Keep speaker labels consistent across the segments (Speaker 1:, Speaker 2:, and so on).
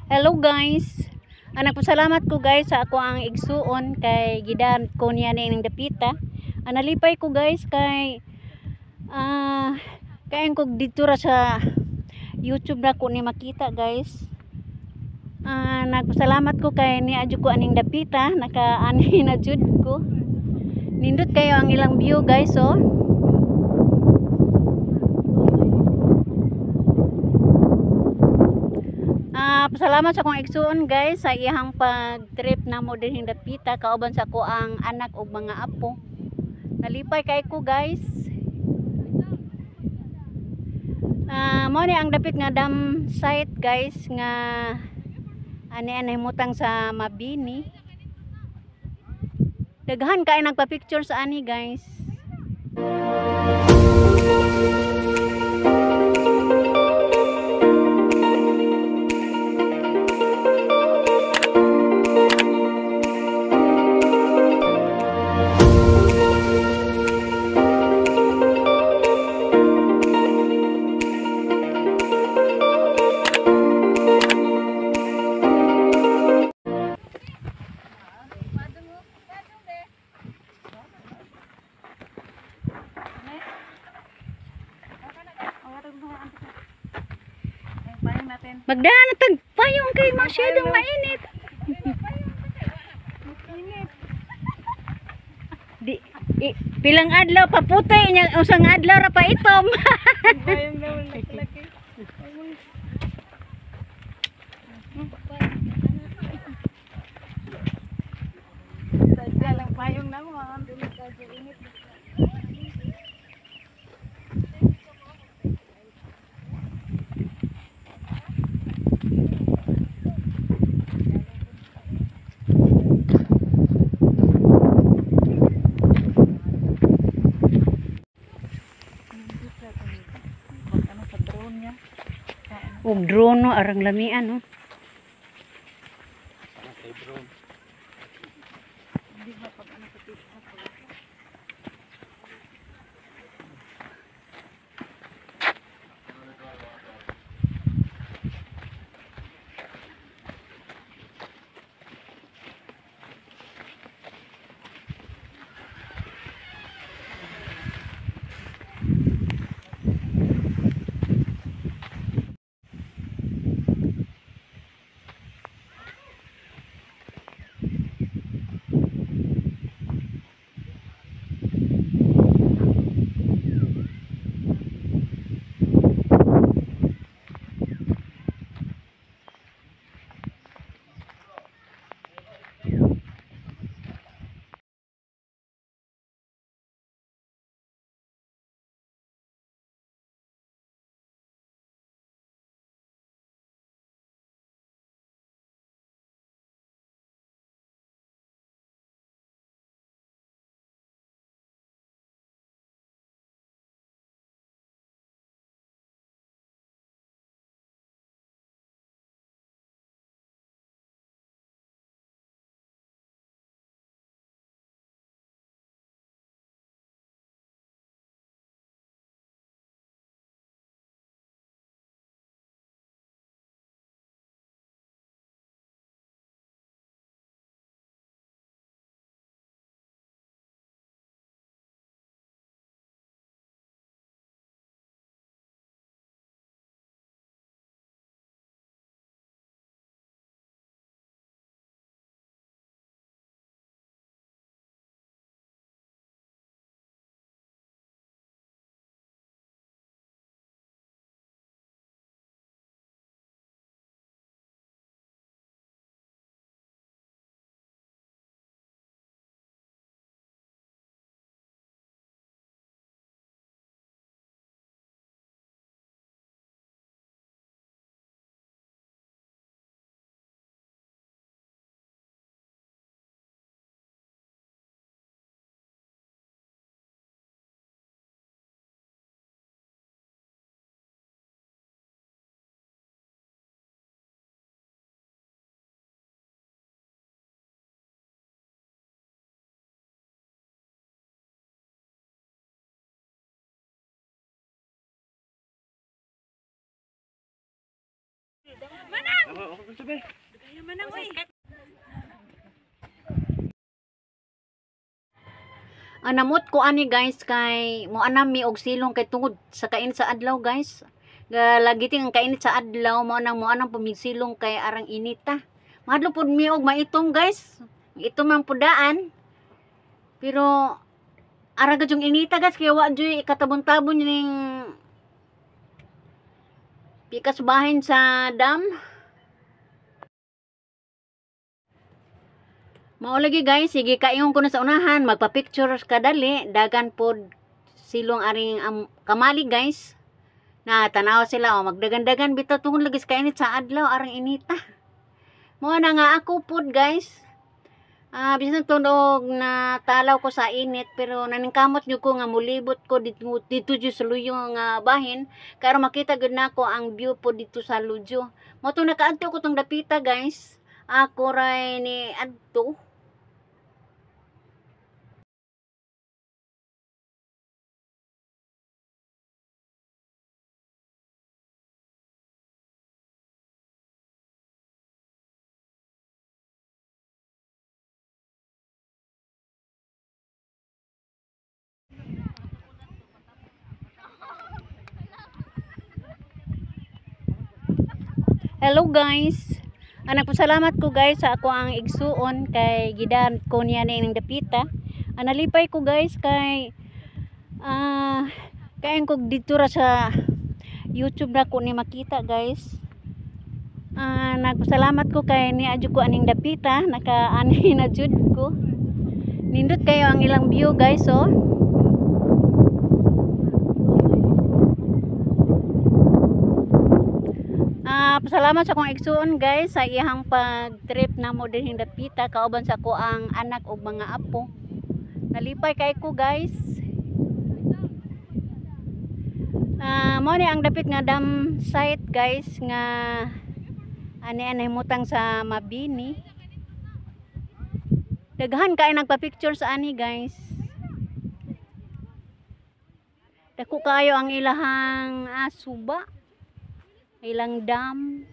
Speaker 1: Hello guys. Nagpasalamat ko guys sa ako ang igsuon kay gidan ko niya ning dapita. Nalipay ko guys kay kay kog didto ra sa YouTube na ko ni makita guys. Nagpasalamat ko kay niadyo ko aning dapita, naka-ani na jud ko. Nindot kayo ang ilang view guys oh. Pasalamat sa akong igsuon guys sa iyang pag-trip namo dinhing dapita kauban sa ako ang anak ug mga apo. Nalipay kay ko guys. Mao ni ang dapit nga dam site guys nga ani ang nahimutang sa Mabini. Daghan kay nagpa-picture sa ani guys. Magdaan na tagpayong kay masyadong mainit. Di, pilang adlaw paputi nya usang adlaw ra pa itom.
Speaker 2: Payong naman.
Speaker 1: Og drone no arang lamian no.
Speaker 2: Manang. Manang oy.
Speaker 1: Anamot ko ani guys kay mo anam mi og silong kay tungod sa kainit sa adlaw guys. Lagi ting ang kainit sa adlaw mo nang mo anang pumigsilong kay arang inita. Mahadlok pud mi og maitom guys. Itom ang pudaan. Pero ara gud yung inita guys kay wa juy katabon-tabon ning pikas bahin sa dam. Mao lagi guys, sige kaingon ko na sa unahan, magpa-picture kadali, dagan pod silong aring kamali guys. Na tanaw sila o magdagan-dagan bitaw tungod lagi sa kainit sa adlaw arang inita. Mao na nga ako pod guys. Bisan tunog na talaw ko sa init pero naningkamot nyo ko nga mulibot ko dito, dito jud sa luyo nga bahin kay makita gud nako ang view pod dito sa Lujo. Mao to nakaadto ko tong dapita guys. Ako ray ni adto. Hello guys. Nagpasalamat ko guys sa ako ang igsuon kay gidan ko niya ning dapita. Nalipay ko guys kay kain ko dito ra sa YouTube na ko ni makita guys. Nagpasalamat ko kay niadyo ko aning dapita, naka-ani na jud ko. Nindot kayo ang ilang view guys oh. Pasalamat sa akong igsuon guys sa iyang pag-trip namo dinhing dapita kauban sa ako ang anak ug mga apo. Nalipay kay ko guys. Mao ni ang dapit nga dam site guys nga ani nahimutang sa Mabini. Daghan kay nagpa-picture sa ani guys. Dako kayo ang ilahang suba. Ilang dam.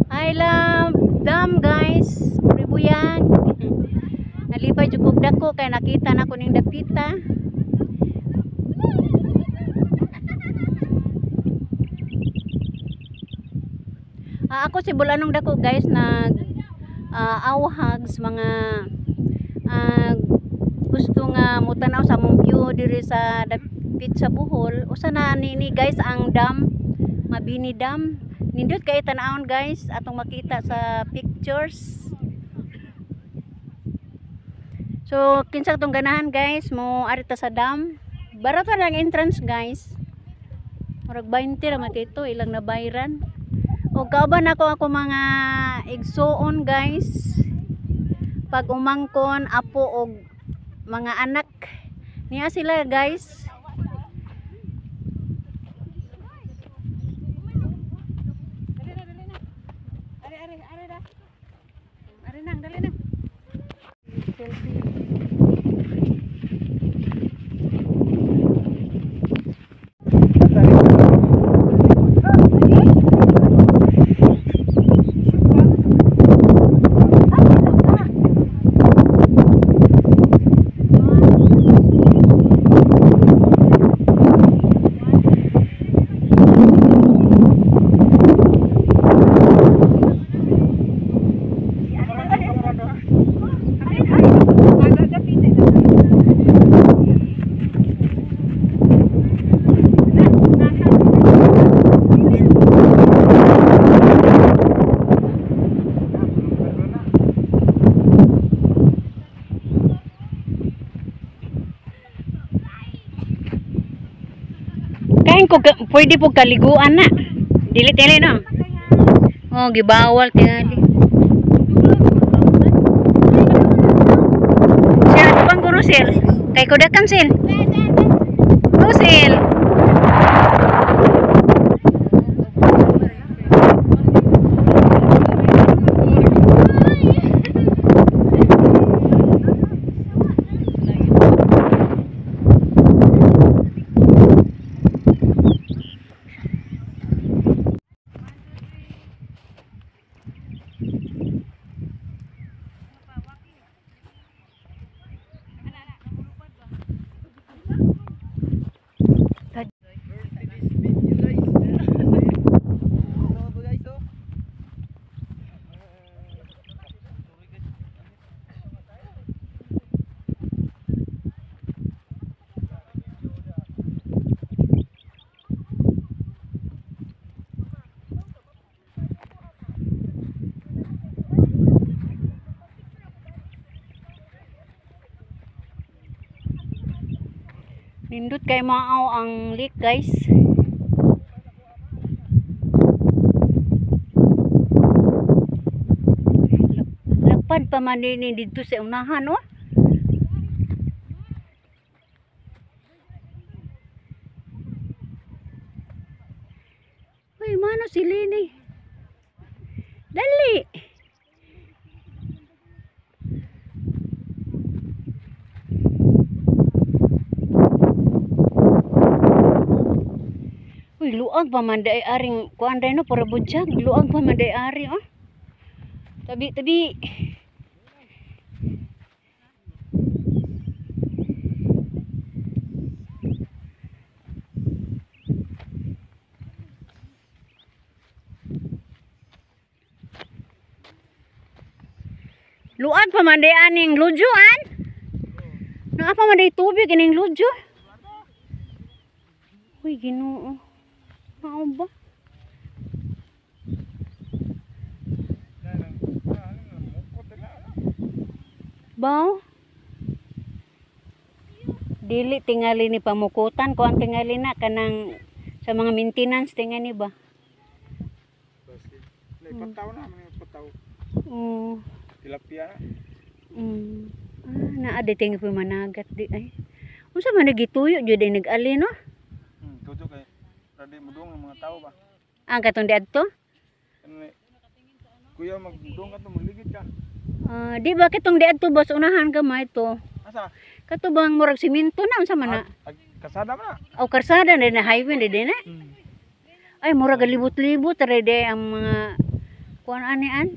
Speaker 1: I love dam guys. Ribuyag. Nalipay jud kog dako kay nakita na ko ning dapita. Ako si Bulanong dako guys nag awhags mga gusto nga mutanaw sa among view diri sa dapit sa Bohol. Usa na nini guys ang dam, Mabini Dam. Nindot kay tan-awon guys atong makita sa pictures. So kinsa tong ganahan guys mo ari ta sa dam. Barato lang entrance guys. Murag 20 ra man dito ilang nabayran. O kauban ako ako mga igsuon guys. Pag umangkon apo og mga anak niya sila guys.
Speaker 2: Dali na, dali na. Ari, ari, ari da. Ari nang, dali nang. Selfie.
Speaker 1: Kain ko pwede po kaliguan na. Dili tili no. Oh, gibawal tingali. Sir, ano bang guro sir? Kay kudakan sil. Go sil. Nindot kay maaw ang lake, guys. Lapad pa man ni didto sa unahan, oh. Uy, mano si Lini? Dali. Uy, luag pa man day aring kuan day no para budyag, luag pa man day ari oh. Tabi tabi. Luag pa man day aning ludyo-an. Naa pa man day tubig ining ludyo. Uy, Ginoo. Mao ba? Baw? Dili tingali ni pamukutan kuan tingali na kanang sa mga maintenance tingali ba?
Speaker 3: Pataw na, mga pataw.
Speaker 1: Oo.
Speaker 3: Tilapia na.
Speaker 1: Ah, naa di tingali po managat di ay. Unsa man nagituyo jud ay nag-ali no?
Speaker 3: Tuto kay ready mudong ng mga tao ba?
Speaker 1: Ang katong di adto?
Speaker 3: Ano ni? Kuya magdung ka to, muligid ka.
Speaker 1: Ah, di ba kitong di adto boss unahan gamay to.
Speaker 3: Asa?
Speaker 1: Kato bang murag simento na unsa man na?
Speaker 3: Ag, kasada man na.
Speaker 1: Aw karsada na na highway na din na. Ay murag libot-libot re di ang mga kuan ani an.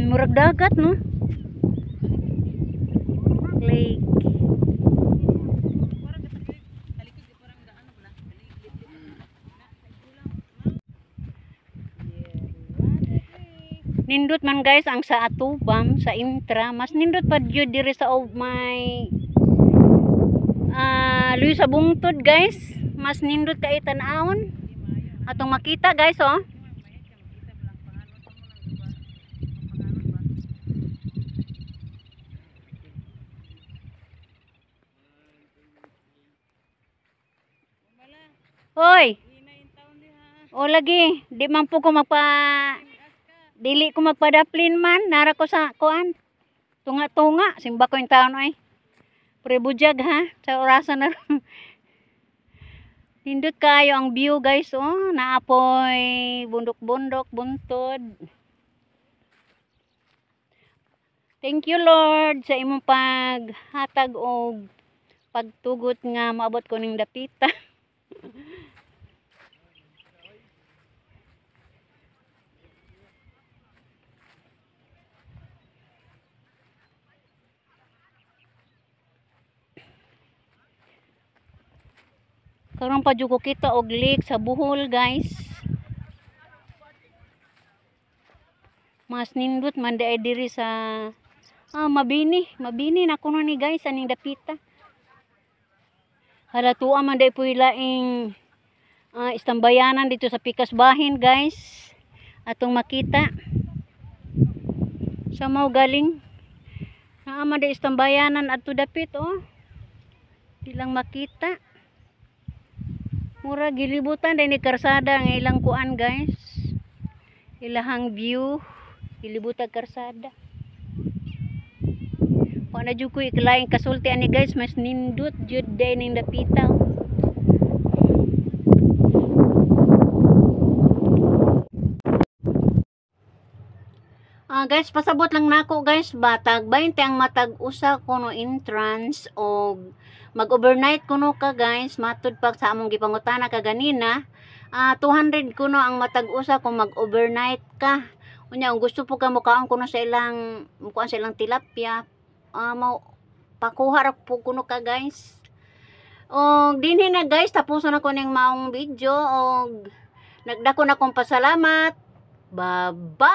Speaker 1: Murag dagat no. Lake. Nindot man guys ang sa Atubam, sa Intra, mas nindot pa jud diri sa may Luis sa bungtod guys. Mas nindot kay tan-awon. Atong makita guys oh. Hoy. O lagi, di man po ko magpa dili ko magpadaplin man, nara ko sa kuan. Tunga-tunga, simba ko yung taon ay. Pre budyag ha, sa orasan na. Nindot kayo ang view guys oh, naapoy bundok-bundok, buntod. Thank you Lord sa imong paghatag og pagtugot nga maabot ko ning dapita. Karon pa jud ko kita og lake sa Bohol guys. Mas nindot man di ay diri sa Mabini, Mabini na kuno ni guys aning dapita. Hala tuwa man di puy laing istambayanan dito sa Pikas Bahin guys. Atong makita. Sa mao galing. Naa man di istambayanan adto dapit oh. Di lang makita. Mura gilibutan din ni karsada ang ilang kuan, guys. Ilahang view gilibutan karsada. Wa na jud ko iklaing kasulti ani, guys, mas nindot jud day ning dapita. Ah, guys, pasabot lang nako, guys, batag 20 ang matag usa kuno entrance og mag-overnight kuno ka, guys, matud pa sa among gipangutana kaganina. Ah, 200 kuno ang matag usa kung mag-overnight ka. Unya kung gusto po ka mukaon kuno sa ilang mukuan sa ilang tilapia, ah, mo pakuha ra po kuno ka, guys. Og dinhi na, guys, tapuson na ko ning maong video og nagdako na kong pasalamat. Bye-bye!